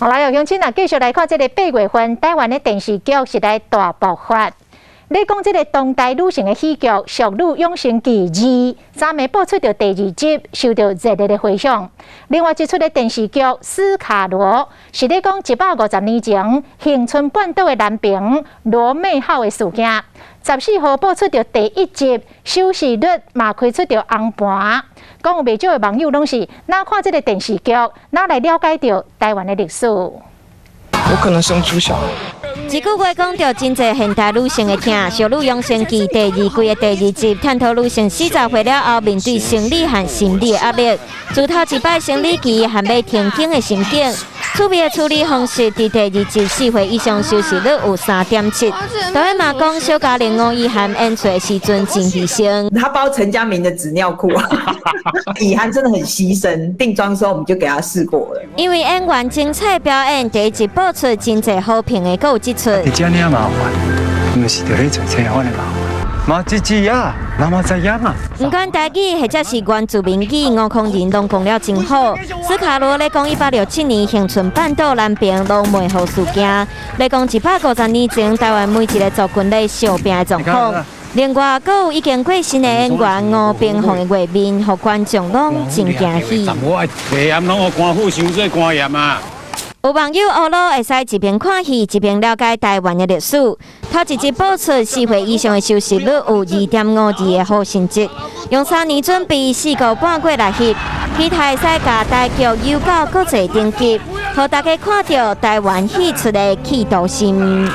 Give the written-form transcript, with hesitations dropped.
好啦，鄉親啊，繼續來看這个8月份台灣的電視劇是來大爆發。咧講這个當代女性的喜劇《淑女養成記二》，昨暝播出著第二集，受到熱烈的迴響。另外一齣的電視劇《斯卡羅》，是咧講150年前恆春半島的男兵羅妹號的事件。14號播出著第一集，收視率嘛開出著紅盤。講有袂少的網友攏是，若看這个電視劇，若來了解著台灣的歷史。我可能生豬小。這個月講著真濟現代女性的疼，《淑女養成記》第二季的第二集，探討女性40歲了後面對生理和心理的壓力，自頭一擺生理期和欲停經的心境，趣味的處理方式，佇第二集4歲以上收視率有3.7。導演嘛講，小嘉玲吳以涵演出的時陣真犧牲。他包陳家明的紙尿褲，以涵真的很犧牲。定妝時候我們就給他試過了。因為演員精彩表演，第一集播出真濟好評的，閣有這齣。你這爾麻煩，毋是著咧做這款的麻煩。嘛這只啊，媽媽知影啊。毋管台語或者是原住民語，吳慷仁攏講了真好。斯卡羅咧講167年恆春半島南平羅妹號事件，咧講150年前台灣每一个族群咧相拚的狀況。另外，閣有已經過身的演員吳平鳳的畫面，予觀眾攏真驚喜。我愛提鹽攏予官府收做官鹽啊！有網友學咯，會使一邊看戲，一邊了解台灣的歷史。頭一集播出4歲以上的收視率有2.52的好成績，用3年準備4個半月來翕，期待會使共台劇優到國際頂級，予大家看著台灣戲出的企圖心。